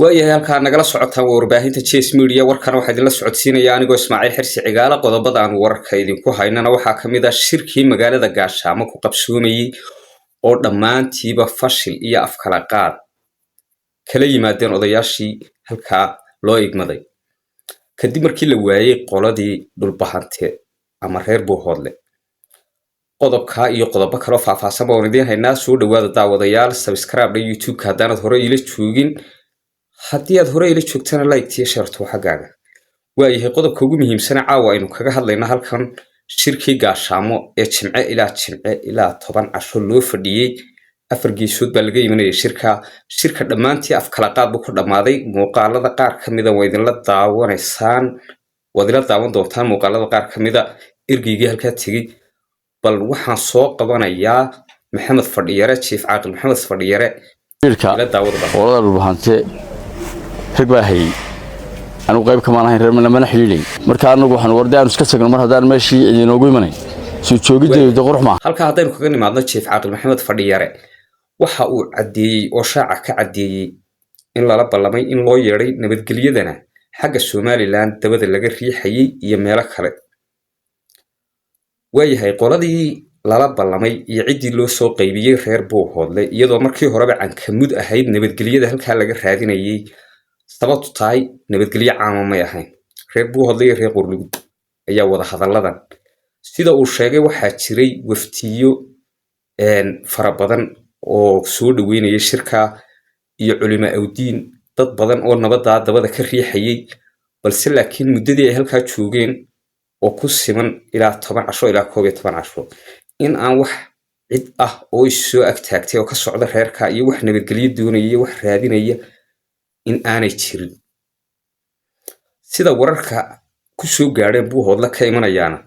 Waayahay, halkaa nagala socotaan waa warbaahinta Jes Media. Warkana waxaa idinla socodsiinaya anigoo Ismaaciil Xirsi Cigaala. Qodobada aan wararka idinku haynana waxaa ka mid ah shirkii magaalada Gaashaamo ku qabsoomayey oo dhammaantiiba fashil iyo afkala qaad kala yimaadeen odayaashii halkaa loo igmaday, kadib markii la waayey qoladii Dhulbahante ama reer Buuhoodle. Qodobkaa iyo qodobo kaloo faahfaahsan baan idiin haynaa. Soo dhawaada daawadayaal, subscribe YouTube-ka haddaanad hore iila joogin. Haddii aad hore ila joogtana, like-tiyo share-to xaggaaga. Waayahay, qodobka ugu muhiimsana caawa aynu kaga hadlayna halkan, shirkii Gaashaamo ee Jimce ilaa Jimce ilaa 10 casho loo fadhiyey. Afar geesood baa laga imanayay shirka. Shirka dhammaantii afkala qaad buu ku dhammaaday. Muuqaalada qaar ka mida waa idinla daawanaysaan, waad ila daawan doontaan muuqaalada qaar ka mida ergeygii halkaa tegey. Bal waxaan soo qabanayaa Maxamed Fadhiyare, Jiif Caaqil Maxamed Fadhiyare. Ila daawada bal. Qolada Dhulbahante rag baa hayey, anigu qayb kamaan ahayn, reer mana xidhiidhayn. Marka anagu waxaan warde aanu iska tagno mar haddaan meeshii idinoogu imanayn, soo joogiddeedu de qurux maaha. Halkaa haddaynu kaga nimaadno Jiif Caaqil Maxamed Fadhiyare, waxa uu caddeeyey oo shaaca ka caddeeyey in lala ballamay, in loo yeedhay, nabadgelyadana xagga Somaliland dabada laga riixayey iyo meelo kale. Waayahay, qoladii lala ballamay iyo ciddii loo soo qaybiyey reer Buuhoodle, iyadoo markii horeba cankamud ahayd nabadgelyada halkaa laga raadinayey, sababtu tahay nabadgelyo caama may ahayn. Reer Buuhoodle iyo reer Qorlugud ayaa wada hadalladan. Sida uu sheegay, waxaa jiray waftiyo fara badan oo soo dhaweynaya shirka iyo culimo awdiin, dad badan oo nabaddaa dabada ka riixayay. Balse laakiin muddadii ay halkaa joogeen oo ku siman ilaa 10 casho ilaa 11 casho, in aan wax cid ah oo is soo agtaagtay oo ka socda reerka iyo wax nabadgelyo doonaya iyo wax raadinaya in aanay jirin. Sida wararka ku soo gaadheen Buuhoodle ka imanayaana,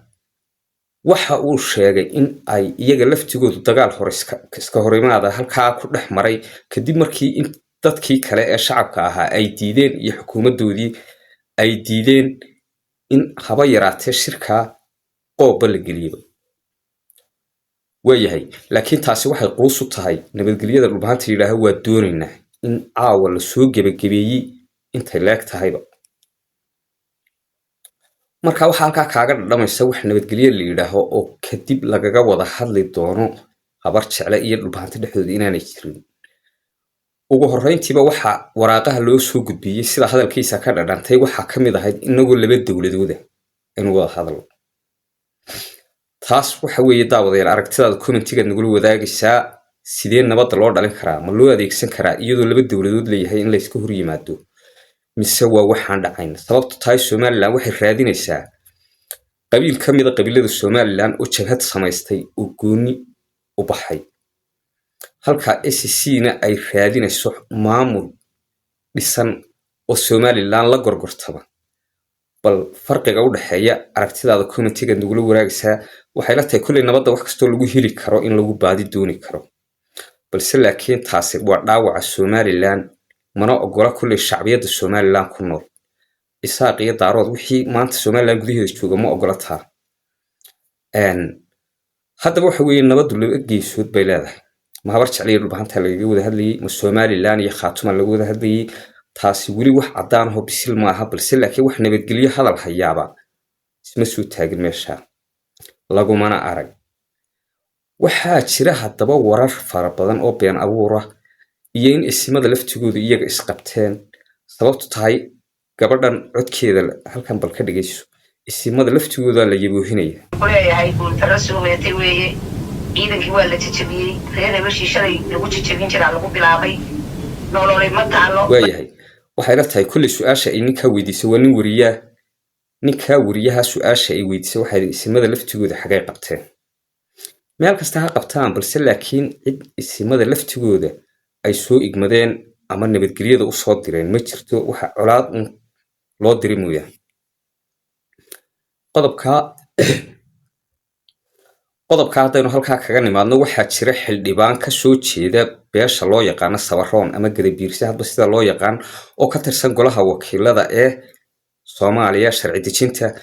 waxa uu sheegay in ay iyaga laftigoodu dagaal hore iska horimaada halkaa ku dhex maray, kadib markii in dadkii kale ee shacabka ahaa ay diideen iyo xukuumaddoodii ay diideen in haba yaraatee shirkaa qoobba la geliyaba. Waayahay, laakiin taasi waxay quus u tahay nabadgelyada Dhulbahanta yidhaaha waa doonaynaa in caawa lasoo gebagebeeyey intay leeg tahayba. Marka waxaa halkaa kaaga dhadhamaysa wax nabadgelyo la yidhaaho oo kadib lagaga wada hadli doono Habar Jecle iyo Dhulbahanta dhexdooda inaanay jirin. Ugu horreyntiiba waxa waraaqaha loo soo gudbiyey, sida hadalkiisa ka dhadhantay, waxaa ka mid ahayd inagoo laba dowladooda inuu wada hadlo. Taas waxa weeye, daawadayaal, aragtidaada comment-igaad nagula wadaagaysaa. Sidee nabadda loo dhalin karaa? Ma loo adeegsan karaa iyadoo laba dowladood leeyahay in layska hor yimaado, mise waa waxaan dhacayn? Sababtu tahay, Somaliland waxay raadinaysaa qabiil ka mida qabiilada Somaliland oo jabhad samaystay oo gooni u baxay, halka SSC na ay raadinayso maamul dhisan oo Somaliland la gorgortaba. Bal farqiga u dhexeeya aragtidaada comment-igaad nagula waraagaysaa. Waxay la tahay kolley nabadda wax kastoo lagu heli karo in lagu baadi dooni karo, balse laakiin taasi waa dhaawaca Somaliland, mana ogola kolley shacbiyadda Somaliland ku nool. Isaaq iyo Daarood wixii maanta Somaliland gudaheeda jooga ma ogola taa. Haddaba waxa weeye, nabaddu laba geesood bay leedahay. Ma Habar Jecle iyo Dhulbahanta lagaga wada hadlayey, ma Somaliland iyo Khaatuma laga wada hadlayey? Taasi weli wax caddaan ahoo bisil maaha. Balse laakiin wax nabadgelyo hadal hayaaba isma soo taagin meesha, lagumana arag. Waxaa jira haddaba warar fara badan oo been abuura iyo in isimada laftigoodu iyaga isqabteen. Sababtu tahay, gabadhan codkeeda halkan bal ka dhegeyso. Isimada laftigooda la yaboohinaya. Kuleeyahay guuldarro soo weetay weeye. Ciidankii waa la jajabiyey, reer hebeshii shalay lagu jajabin jiraa lagu bilaabay. Nololay ma taalo. Waayahay, waxay la tahay kolley su-aasha ay ninkaa weydiisay, waa nin weriyaa, ninkaa weriyaha su-aasha ay weydiisay waxay isimada laftigooda xagay qabteen. Meel kasta ha qabtaan, balse laakiin cid isimada laftigooda ay soo igmadeen ama nabadgelyada usoo direen ma jirto. Waxa colaad un loo diri mooyaan. Qodobka haddaynu halkaa kaga nimaadno, waxaa jira xildhibaan ka soo jeeda beesha loo yaqaano Sabaroon ama Gadabiirse, hadba sida loo yaqaan, oo ka tirsan golaha wakiilada ee Soomaaliya, sharci dejinta.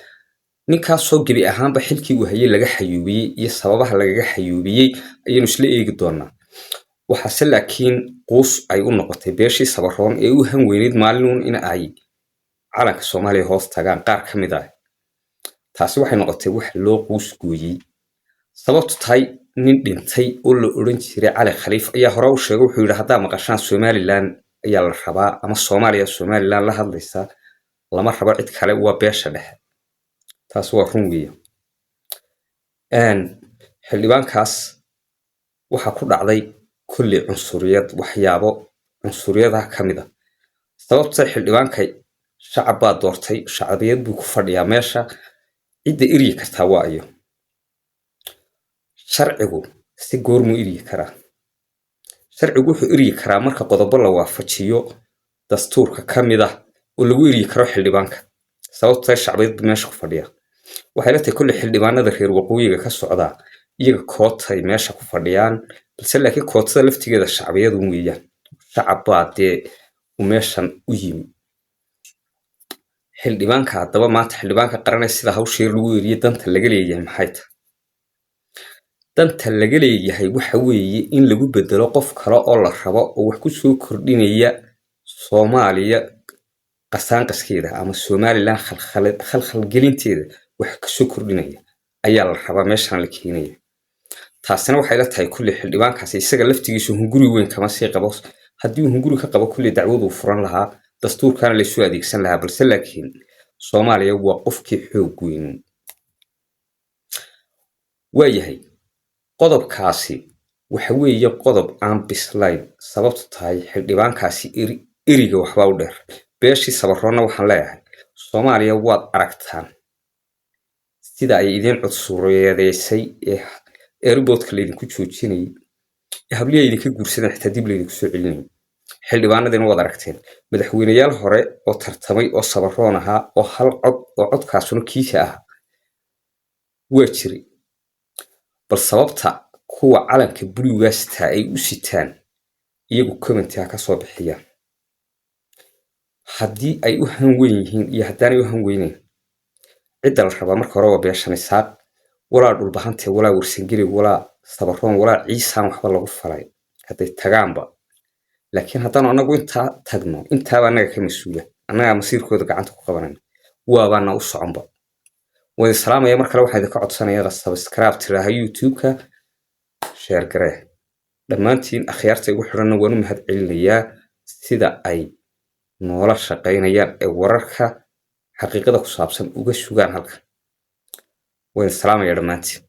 Ninkaasoo gebi ahaanba xilkii uu hayay laga xayuubiyey iyo sababaha lagaga xayuubiyey ayaynu isla eegi doonaa. Waxaase laakiin quus ay u noqotay beeshii Sabaroon ee u hanweyneyd maalinun in ay calanka Soomaaliya hoos tagaan qaar ka mid ah. Taasi waxay noqotay wax loo quus gooyey. Sababtu tahay, nin dhintay oo la odhan jiray Cali Khaliif ayaa hore u sheegay. Wuxuu yidhi: "Haddaa maqashaan Somaliland ayaa la rabaa ama Soomaaliya Somaliland la hadlaysa, lama rabo cid kale, waa beesha dhexe." Taasi waa run weeye. Xildhibaankaas waxaa ku dhacday kulli cunsuriyad, waxyaabo cunsuriyadaha ka mid a. Sababta xildhibaanka shacab baa doortay, shacbiyad buu ku fadhiyaa meesha. Cidda eryi kartaa waa ayo? Sharcigu si goormuu eryi karaa? Sharcigu wuxuu eryi karaa marka qodobo la waafajiyo dastuurka ka mid ah oo lagu eryi karo xildhibaanka. Sababta shacbiyad buu meesha ku fadhiyaa. Waxay la tahay kulli xildhibaanada reer waqooyiga ka socdaa iyaga kootay meesha ku fadhiyaan, balse laakiin kootada laftigeeda shacbiyadu weeyaan. Shacab baa dee uu meeshan u yimi. Xildhibaanka haddaba maanta, xildhibaanka qaranee sida hawsha yar lagu eriyey, danta laga leeyahay maxay tahay? Danta laga leeyahay waxa weeye in lagu bedelo qof kale oo la rabo oo wax ku soo kordhinaya Soomaaliya qasaanqaskeeda ama Somaliland khalkhalgelinteeda wax kasoo kordhinaya ayaa la rabaa, meeshan la keenaya. Taasina waxay la tahay kulli xildhibaankaasi isaga laftigiisu hunguri weyn kama sii qabo. Haddii uu hunguri ka qabo, kulli dacwaduu furan lahaa, dastuurkana laysu adeegsan lahaa. Balse laakiin Soomaaliya waa qofkii xoog weyn waayahay. Qodobkaasi waxa weeye qodob aan bislayn. Sababtu tahay, xildhibaankaasi eriga waxbaa u dheer. Beeshii Sabaroonna waxaan leeyahay: Soomaaliya waad aragtaan sida ay idiin cudsureedeysay ee airportka laydinku joojinayay, ee hablihi idinka guursadeen xitaa dib laydinku soo celinayay. Xildhibaanadiina waad aragteen. Madaxweyneyaal hore oo tartamay oo Sabaroon ahaa oo hal cod oo codkaasuna kiisa ah waa jiray. Bal sababta kuwa calanka buluugaa sitaa ay u sitaan iyagu comment ha ka soo bixiyaan, haddii ay u hanweyn yihiin iyo haddaanay u hanweyneyn. Cidda la rabaa marka hore waa beeshan Isaaq, walaa Dhulbahante, walaa Warsangeli, walaa Sabaroon, walaa Ciisaan waxba lagu falay hadday tagaanba. Laakiin haddaanu annagu intaa tagno, intaaba annaga ka mas-uula, annagaa masiirkooda gacanta ku qabanayna, waabaana u soconba. Waan idin salaamaya. Mar kale waxaan idinka codsanaya subscribe tiraaha YouTube-ka, share garee. Dhammaantiin akhyaarta igu xidhanna waan u mahad celinayaa sida ay noola shaqaynayaan ee wararka xaqiiqada ku saabsan uga sugaan halkan. Waan idin salaamaya dhammaantiin.